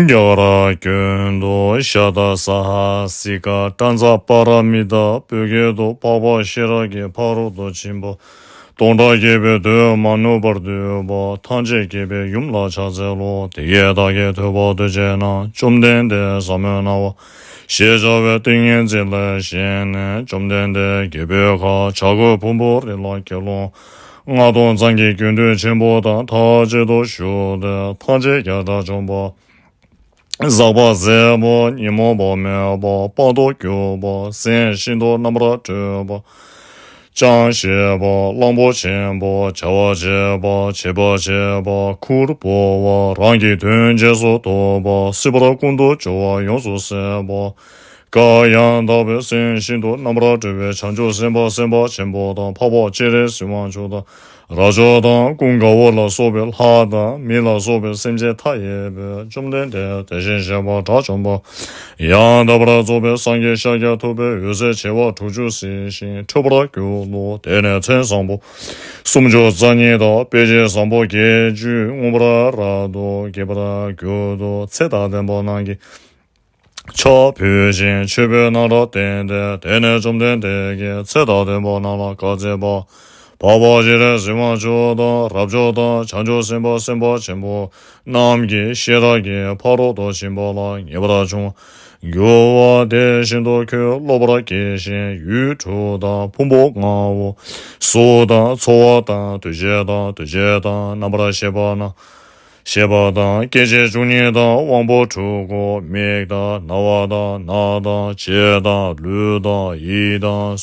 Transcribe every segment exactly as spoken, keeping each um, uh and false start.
རྒྱ་གར་ཀུན་ཏུ་ཤ་དང་ས་ཧ་སི་ཀ་ཏྲ་ཛ་པ་ར་མི་ཏ། བོད་སྐད་དུ་འཕགས་པ་ཤེས་རབ་ཀྱི་ཕ་རོལ་ཏུ་ཕྱིན་པ། སྟོང་ཕྲག་བརྒྱ་པའི་དུས་མ་ནུབ་བར་འདུས་པ། ཐམས་ཅད་མཁྱེན་པའི་ཡུམ་ལ་ཕྱག་འཚལ་ལོ། དེ་སྐད་བདག་གིས་ཐོས་པ་དུས་གཅིག་ན། བཅོམ་ལྡན་འདས་ཟབ་མོའི་སྣང་བ་ཞེས་བྱ་བའི་ཏིང་ངེ་འཛིན་ལས་བཞེངས་ནས། བཅོམ་ལྡན་འདས་རྒྱལ་པོའི་ཁབ་བྱ་རྒོད་ཕུང་པོའི་རི་ལ་དགེ་སློང་ལྔ་སྟོང་ཙམ་གྱི་དགེ་འདུན་ཆེན་པོ་དང་མཐའ་གཅིག་ཏུ་བཞུགས་ཏེ། ཐམས་ཅད་ཀྱང་དགྲ་བཅོམ་པ། ཟག་པ་ཟད་པ། ཉོན་མོངས་པ་མེད་པ། སྤངས་རྟོགས་གྱུར་པ། སེམས་ཤིན་ཏུ་རྣམ་པར་གྲོལ་བ། ཅང་ཤེས་པ། གླང་པོ་ཆེན་པོ། བྱ་བ་བྱེད་པ། བྱེད་པ་བྱེད་པ། ཁུར་བོར་བ། རང་གི་དོན་རྗེས་སུ་ཐོབ་པ། སྲིད་པར་ཀུན་ཏུ་སྦྱོར་བ་ཡོངས་སུ་ཟད་པ། བཀའ་ཡང་དག་པའི་སེམས་ཤིན་ཏུ་རྣམ་པར་གྲོལ་བའི་བྱང་ཆུབ་སེམས་དཔའ་སེམས་དཔའ་ཆེན་པོ་དང་། འཕགས་པ་སྤྱན་རས་གཟིགས་དབང་ཕྱུག་དང་། རབ་མཆོག་དང་། ཀུན་དགའ་བོ་ལ་སོགས་པའི་ལྷ་དང་། མི་ལ་སོགས་པའི་སེམས་ཅན་མཐའ་ཡས་པས་བཅོམ་ལྡན་འདས་དེ་བཞིན་གཤེགས་པ་དགྲ་བཅོམ་པ་ཡང་དག་པར་རྫོགས་པའི་སངས་རྒྱས་ཤཱཀྱ་ཐུབ་པས་འོད་ཟེར་བྱེ་བ་དྲུག་ཅུ་གཟིགས་ཤིང་ཁྲོས་པར་གྱུར་ཏོ། དེ་ནས་མཚན་བཟང་པོ་སུམ་ཅུ་རྩ་གཉིས་དང་། དཔེ་བྱད་བཟང་པོ་བརྒྱད་ཅུས་མངོན་པར་རབ་ཏུ་རྒྱས་པར་གྱུར་ཏོ། ཚེ་དང་ལྡན་པ་རྣམས་ཀྱིས་ཕྱག་ཕུལ་ཞིང་མཆོད་པའི་སྣང་གྲགས་བསྟན་ཏེ། དེ་ནས་བཅོམ་ལྡན་འདས་ཀྱིས་ཚེ་དང་ལྡན་པ་རྣམས་ལ་བཀའ་སྩལ་པ། འཕགས་པ་སྤྱན་རས་གཟིགས་དབང་ཕྱུག་དང་། རབ་མཆོག་དང་། བྱང་ཆུབ་སེམས་དཔའ་སེམས་དཔའ་ཆེན་པོ་རྣམས་ཀྱིས་ཤེས་རབ་ཀྱི་ཕ་རོལ་ཏུ་ཕྱིན་པ་ལ་ངེས་པར་འབྱུང་འགྱུར་བ་དེ་བཞིན་དུ་ཁྱོད་སློབ་པར་གྱིས་ཤིག་ཡུལ་དྲུག་དང་། ཕུང་པོ་ལྔའོ། གཟུགས་དང་། ཚོར་བ་དང་། འདུ་བྱེད་དང་། འདུ་བྱེད་དང་རྣམ་པར་ཤེས་པ་རྣམས། ཤེས་པ་དང་། སྐྱེ་མཆེད་བཅུ་གཉིས་དང་། དབང་པོ་དྲུག་གོ། མིག་དང་། རྣ་བ་དང་། སྣ་དང་། ལྕེ་དང་། ལུས་དང་། ཡིད་དང་།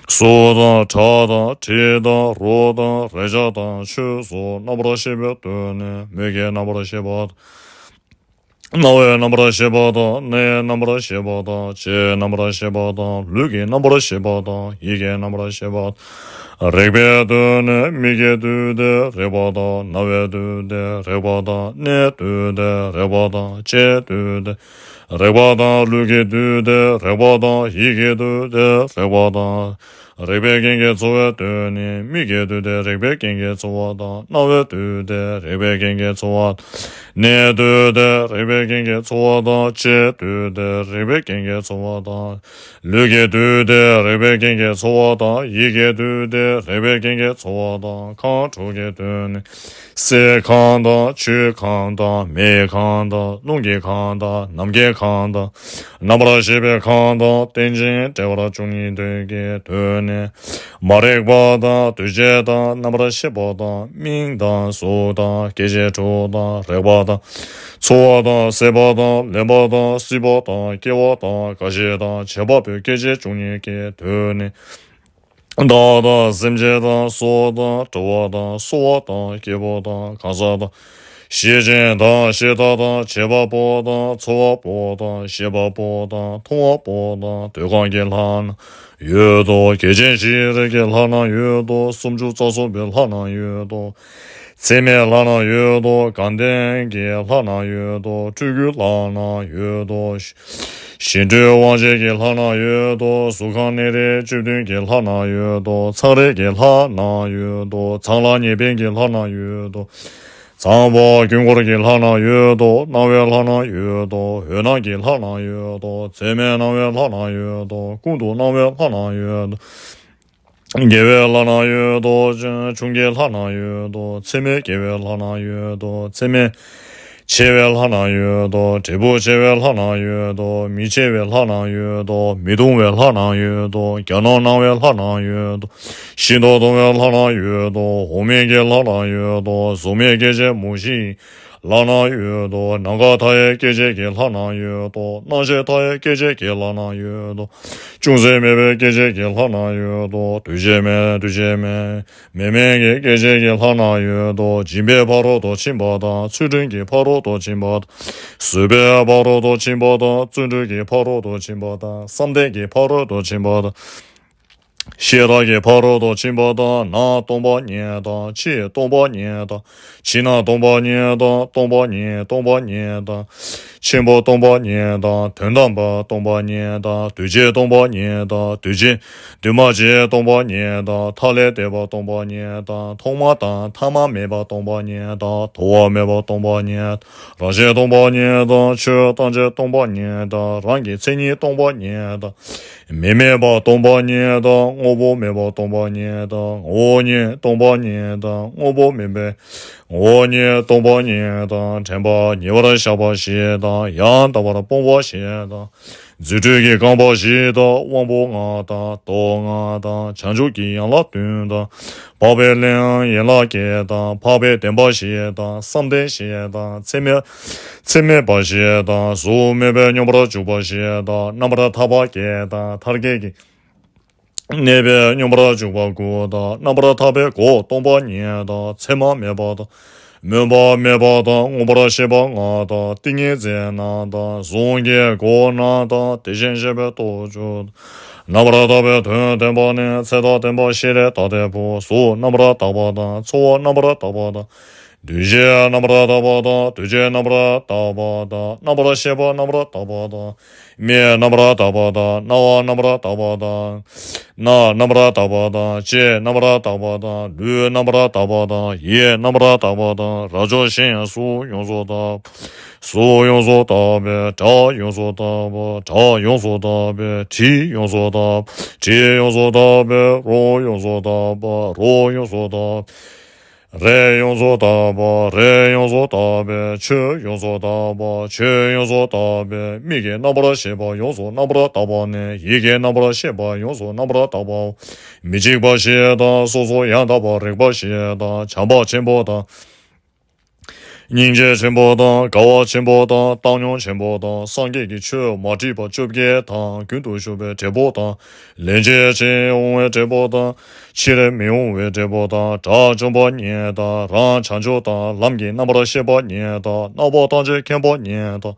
གཟུགས་དང་། ཁྲག་དང་། དྲི་དང་། རོ་དང་། རེག་བྱ་དང་། ཆོས་སོ། རྣམ་པར་ཤེས་པའི་དོན་ནི། མིག་གི་རྣམ་པར་ཤེས་པ་དང་། རྣ་བའི་རྣམ་པར་ཤེས་པ་དང་། སྣའི་རྣམ་པར་ཤེས་པ་དང་། ལྕེའི་རྣམ་པར་ཤེས་པ་དང་། ལུས་ཀྱི་རྣམ་པར་ཤེས་པ་དང་། ཡིད་ཀྱི་རྣམ་པར་ཤེས་པ། རེག་པའི་དོན་ནི། མིག་གི་དུས་དེ་རེག་པ་དང་། རྣ་བའི་དུས་དེ་རེག་པ་དང་། སྣའི་དུས་དེ་རེག་པ་དང་། ལྕེའི་དུས་དེ་རེག་པ་དང་། ལུས་ཀྱི་དུས་དེ་རེག་པ་དང་། ཡིད་ཀྱི་དུས་དེ་རེག་པ་དང་། རེག་པའི་རྐྱེན་གྱིས་ཚོར་བའི་དོན་ནི། མིག་གི་དུས་དེ་རེག་པའི་རྐྱེན་གྱིས་ཚོར་བ་དང་། རྣ་བའི་དུས་དེ་རེག་པའི་རྐྱེན་གྱིས་ཚོར་བ། སྣའི་དུས་དེ་རེག་པའི་རྐྱེན་གྱིས་ཚོར་བ་དང་། ལྕེའི་དུས་དེ་རེག་པའི་རྐྱེན་གྱིས་ཚོར་བ་དང་། ལུས་ཀྱི་དུས་དེ་རེག་པའི་རྐྱེན་གྱིས་ཚོར་བ་དང་། ཡིད་ཀྱི་དུས་དེ་རེག་པའི་རྐྱེན་གྱིས་ཚོར་བ་དང་། ཁམས་དྲུག་གི་དོན་ནི། སའི་ཁམས་དང་། ཆུའི་ཁམས་དང་། མེའི་ཁམས་དང་། རླུང་གི་ཁམས་དང་། ནམ་མཁའི་ཁམས་དང་། རྣམ་པར་ཤེས་པའི་ཁམས་དང་། རྟེན་ཅིང་འབྲེལ་བར་བཅུ་གཉིས་དོན་གྱི་དོན་ནི། མ་རིག་པ་དང་། འདུ་བྱེད་དང་། རྣམ་པར་ཤེས་པ་དང་། མིག་དང་། གཟུགས་དང་། སྐྱེ་མཆེད་དྲུག་དང་། རེག་པ་དང་། ཚོར་བ་དང་། སྲེད་པ་དང་། ལེན་པ་དང་། སྲིད་པ་དང་། སྐྱེ་བ་དང་། རྒ་ཤི་དང་། བྱེད་པ་པོའི་སྐྱེ་མཆེད་བཅུ་གཉིས་ཀྱི་དོན་ནི། བདག་དང་། སེམས་ཅན་དང་། སྲོག་དང་། དྲི་བ་དང་། གསོ་བ་དང་། སྐྱེ་བ་དང་། གང་ཟག་དང་། ཤེད་ཅན་དང་། ཤེས་རྟགས་དང་། བྱེད་པ་པོ་དང་། ཚོར་བ་པོ་དང་། ཤེས་པ་པོ་དང་། མཐོང་བ་པོ་དང་། འདོད་ཁམས་ཀྱི་ལྷ་རྣམས་ཡོད་དོ། སྐད་ཅན་བཞིའི་རིགས་ཀྱི་ལྷ་རྣམས་ཡོད་དོ། སུམ་ཅུ་རྩ་གསུམ་པའི་ལྷ་རྣམས་ཡོད་དོ། ཚད་མེད་ལྷ་རྣམས་ཡོད་དོ། དགའ་ལྡན་གྱི་ལྷ་རྣམས་ཡོད་དོ། སྤྲུལ་སྐུའི་ལྷ་རྣམས་ཡོད་དོ། བཞི་སྤྲུལ་དབང་བྱེད་ཀྱི་ལྷ་རྣམས་ཡོད་དོ། གཟུགས་ཁམས་གནས་རིས་བཅུ་བདུན་གྱི་ལྷ་རྣམས་ཡོད་དོ། ཚངས་རིས་ཀྱི་ལྷ་རྣམས་ཡོད་དོ། ཚངས་ལྷ་ཉེ་ཕན་གྱི་ལྷ་རྣམས་ཡོད་དོ། ཚངས་པ་དཀྱིལ་འཁོར་གྱི་ལྷ་རྣམས་ཡོད་དོ། སྣང་བའི་ལྷ་རྣམས་ཡོད་དོ། འོད་སྣང་གི་ལྷ་རྣམས་ཡོད་དོ། ཚད་མེད་སྣང་བའི་ལྷ་རྣམས་ཡོད་དོ། ཀུན་ཏུ་སྣང་བའི་ལྷ་རྣམས་ཡོད་དོ། དགེ་བའི་ལྷ་རྣམས་ཡོད་དོ། ཆུང་དགེའི་ལྷ་རྣམས་ཡོད་དོ། ཚད་མེད་དགེ་བའི་ལྷ་རྣམས་ཡོད་དོ། ཚད་མེད་ཆེ་བའི་ལྷ་རྣམས་ཡོད་དོ། འབྲས་བུ་ཆེ་བའི་ལྷ་རྣམས་ཡོད་དོ། མི་ཆེ་བའི་ལྷ་རྣམས་ཡོད་དོ། མི་གདུང་བའི་ལྷ་རྣམས་ཡོད་དོ། གྱ་ནོམ་སྣང་བའི་ལྷ་རྣམས་ཡོད་དོ། ཤིན་ཏུ་གདུང་བའི་ལྷ་རྣམས་ཡོད་དོ། འོག་མིན་གྱི་ལྷ་རྣམས་ཡོད་དོ། གཟུགས་མེད་སྐྱེ་མཆེད་མུ་བཞིའི་ལྷ་རྣམས་ཡོད་དོ། ནམ་མཁའ་མཐའ་ཡས་སྐྱེ་མཆེད་ཀྱི་ལྷ་རྣམས་ཡོད་དོ། རྣམ་ཤེས་མཐའ་ཡས་སྐྱེ་མཆེད་ཀྱི་ལྷ་རྣམས་ཡོད་དོ། ཅུང་ཟད་མེད་པའི་སྐྱེ་མཆེད་ཀྱི་ལྷ་རྣམས་ཡོད་དོ། འདུ་བྱེད་མེད། འདུ་བྱེད་མེད། མེད་མིན་གྱི་སྐྱེ་མཆེད་ཀྱི་ལྷ་རྣམས་ཡོད་དོ། སྦྱིན་པའི་ཕ་རོལ་ཏུ་ཕྱིན་པ་དང་། ཚུལ་ཁྲིམས་ཀྱི་ཕ་རོལ་ཏུ་ཕྱིན་པ་དང་། བཟོད་པའི་ཕ་རོལ་ཏུ་ཕྱིན་པ་དང་། བརྩོན་འགྲུས་ཀྱི་ཕ་རོལ་ཏུ་ཕྱིན་པ་དང་། བསམ་གཏན་གྱི་ཕ་རོལ་ཏུ་ཕྱིན་པ་དང་། ཤེས་རབ་ཀྱི་ཕ་རོལ་ཏུ་ཕྱིན་པ་དང་། ནང་སྟོང་པ་ཉིད་དང་། ཕྱི་སྟོང་པ་ཉིད་དང་། ཕྱི་ནང་སྟོང་པ་ཉིད་དང་། སྟོང་པ་ཉིད་སྟོང་པ་ཉིད་དང་། ཆེན་པོ་སྟོང་པ་ཉིད་དང་། དོན་དམ་པ་སྟོང་པ་ཉིད་དང་། དུས་གཅིག་སྟོང་པ་ཉིད་དང་། དུས་གཅིག་དུས་མ་གཅིག་སྟོང་པ་ཉིད་དང་། མཐའ་ལས་འདས་པ་སྟོང་པ་ཉིད་དང་། ཐོག་མ་དང་ཐ་མ་མེད་པ་སྟོང་པ་ཉིད་དང་། དོར་བ་མེད་པ་སྟོང་པ་ཉིད། རང་བཞིན་སྟོང་པ་ཉིད་དང་། ཆོས་ཐམས་ཅད་སྟོང་པ་ཉིད་དང་། རང་གི་མཚན་ཉིད་སྟོང་པ་ཉིད་དང་། མི་དམིགས་པ་སྟོང་པ་ཉིད་དང་། དངོས་པོ་མེད་པ་སྟོང་པ་ཉིད་དང་། ངོ་བོ་ཉིད་སྟོང་པ་ཉིད་དང་། དངོས་པོ་མིན་པའི་ངོ་བོ་ཉིད་སྟོང་པ་ཉིད་དང་། དྲན་པ་ཉེ་བར་བཞག་པ་ཞིག་དང་། ཡང་དག་པར་སྤོང་བ་ཞིག་དང་། རྫུ་འཕྲུལ་གྱིས་བཀང་བ་ཞིག་དང་། དབང་པོ་ལྔ་དང་། མདོ་ལྔ་དང་། བྱང་ཆུབ་ཀྱི་ཡན་ལག་བདུན་དང་། འཕགས་པའི་ལམ་ཡན་ལག་བརྒྱད་དང་། འཕགས་པའི་བདེན་པ་བཞི་དང་། བསམ་གཏན་བཞི་དང་། ཚད་མེད་ཚད་མེད་པ་བཞི་དང་། གཟུགས་མེད་པའི་སྙོམས་པར་འཇུག་པ་བཞི་དང་། རྣམ་པར་ཐར་པ་བརྒྱད་དང་། མཐར་གྱིས་ཀྱི་གནས་པའི་སྙོམས་པར་འཇུག་པ་དགུ་དང་། རྣམ་པར་ཐར་པའི་སྒོ་སྟོང་པ་ཉིད་དང་། མཚན་མ་མེད་པ་དང་། མུན་པ་མེད་པ་དང་། མངོན་པར་ཤེས་པ་ལྔ་དང་། ཏིང་ངེ་འཛིན་ལྔ་དང་། གཟུངས་ཀྱི་སྒོ་ལྔ་དང་། དེ་བཞིན་གཤེགས་པའི་སྟོབས་བཅུ། རྣམ་པར་དག་པའི་དོན་བསྟན་པ་ནི། ཚེ་དང་ལྡན་པ་ཤེས་རིག་དག་ལྡན་པོ། གཟུགས་རྣམ་པར་དག་པ་དང་། ཚོར་བ་རྣམ་པར་དག་པ་དང་། འདུ་ཤེས་རྣམ་པར་དག་པ་དང་། འདུ་བྱེད་རྣམ་པར་དག་པ་དང་། རྣམ་པར་ཤེས་པ་རྣམ་པར་དག་པ་དང་། མིག་རྣམ་པར་དག་པ་དང་། རྣ་བ་རྣམ་པར་དག་པ་དང་། སྣ་རྣམ་པར་དག་པ་དང་། ལྕེ་རྣམ་པར་དག་པ་དང་། ལུས་རྣམ་པར་དག་པ་དང་། ཡིད་རྣམ་པར་དག་པ་དང་། རབ་འབྱོར་ཞིང་གཟུགས་ཡོངས་སུ་དག། གཟུགས་ཡོངས་སུ་དག་པའི་སྒྲ་ཡོངས་སུ་དག་པ། སྒྲ་ཡོངས་སུ་དག་པའི་དྲི་ཡོངས་སུ་དག། དྲི་ཡོངས་སུ་དག་པའི་རོ་ཡོངས་སུ་དག་པ། རོ་ཡོངས་སུ་དག། རེག་ཡོངས་སུ་དག་པ། རེག་ཡོངས་སུ་དག་པའི་ཆོས་ཡོངས་སུ་དག་པ། ཆོས་ཡོངས་སུ་དག་པའི་མིག་གི་རྣམ་པར་ཤེས་པ་ཡོངས་སུ་རྣམ་པར་དག་པ་ནས། ཡིད་ཀྱི་རྣམ་པར་ཤེས་པ་ཡོངས་སུ་རྣམ་པར་དག་པའོ། མི་འཇིགས་པ་བཞི་དང་། སོ་སོ་ཡང་དག་པར་རིག་པ་བཞི་དང་། བྱམས་པ་ཆེན་པོ་དང་། སྙིང་རྗེ་ཆེན་པོ་དང་། དགའ་བ་ཆེན་པོ་དང་། བཏང་སྙོམས་ཆེན་པོ་དང་། སངས་རྒྱས་ཀྱི་ཆོས་མ་འདྲིས་པ་བཅོ་བརྒྱད་དང་། རྒྱུན་དུ་ཞུགས་པའི་འབྲས་བུ་དང་། ལན་གཅིག་ཕྱིར་འོང་བའི་འབྲས་བུ་དང་། ཕྱིར་མི་འོང་བའི་འབྲས་བུ་དང་། དགྲ་བཅོམ་པ་ཉིད་དང་། རང་བྱང་ཆུབ་དང་། ལམ་གྱི་རྣམ་པར་ཤེས་པ་ཉིད་དང་། རྣམ་པ་ཐམས་ཅད་མཁྱེན་པ་ཉིད་དང་།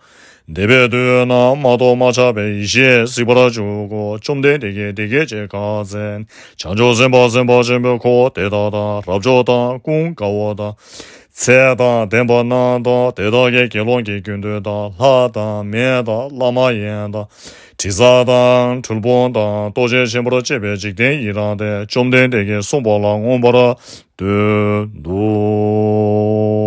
འདས་པའི་དུས་ན་མ་ཐོགས་མ་ཆགས་པའི་ཡེ་ཤེས་གཟིགས་པར་འཇུག་གོ། བཅོམ་ལྡན་འདས་ཀྱིས་འདི་སྐད་ཅེས་བཀའ་སྩལ། བྱང་ཆུབ་སེམས་དཔའ་སེམས་དཔའ་ཆེན་པོའི་འཁོར་དེ་དག་དང་། རབ་འབྱོར་དང་། ཀུན་དགའ་བོ་དང་། ཚེ་དང་ལྡན་པ་རྣམས་དང་། དེ་དག་གི་དགེ་སློང་གི་དགེ་འདུན་དང་། ལྷ་དང་མི་དང་། ལྷ་མ་ཡིན་དང་། དྲི་ཟ་དང་། གྲུལ་བུམ་དང་། ལྟོ་འཕྱེ་ཆེན་པོར་བཅས་པའི་འཇིག་རྟེན་ཡི་རངས་ཏེ། བཅོམ་ལྡན་འདས་ཀྱིས་གསུངས་པ་ལ་མངོན་པར་བསྟོད་དོ།